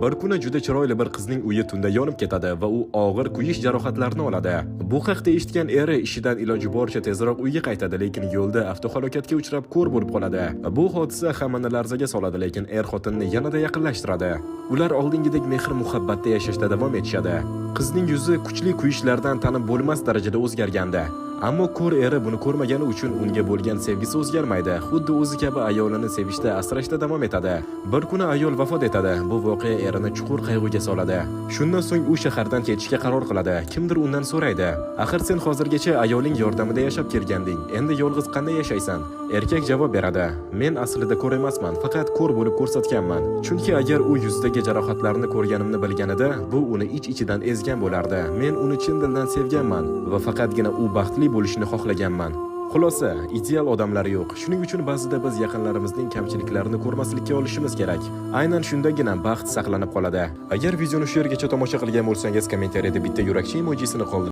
Bir kuni juda chiroyli bir qizning uyi tunda yonib ketadi va u og'ir kuyish jarohatlarini oladi. Bu haqda eshitgan eri ishidan iloji boricha tezroq uyga qaytadi, lekin yo'lda avtohalokatga uchrab ko'r bo'lib qoladi. Bu hodisa hammani larzaga soladi, lekin er xotinni yanada yaqinlashtiradi. Ular oldingidek mehr-muhabbatda yashashda davom etishadi. Qizning yuzi kuchli kuyishlardan tanib bo'lmas darajada o'zgargandi. Ammo ko'r eri buni ko'rmagani uchun unga bo'lgan sevgisi o'zgarmaydi. Xuddi o'zi kabi ayolini sevishda, asrashda davom etadi. Bir kuni ayol vafot etadi. Bu voqea erini chuqur qayg'uga soladi. Shundan so'ng u shahardan ketishga qaror qiladi. Kimdir undan so'raydi: "Axir sen hozirgacha ayoling yordamida yashab kelganding. Endi yolg'iz qanday yashaysan?" Erkak javob beradi: "Men aslida ko'r emasman, faqat ko'r bo'lib ko'rsatganman. Chunki agar u yuzidagi jarohatlarni ko'rganimni bilganida, bu uni ich-ichidan ezgan bo'lardi. Men uni chin dildan sevganman va faqatgina u baxtli bo'lishini xohlaganman." Xulosa, ideal odamlar yo'q. Shuning uchun ba'zida biz yaqinlarimizning kamchiliklarini ko'rmaslikka olishimiz kerak. Aynan shundagina baxt saqlanib qoladi. Agar videoni shu yergacha tomosha qilgan bo'lsangiz, kommentariyada bitta yurakcha emojisini qoldiring.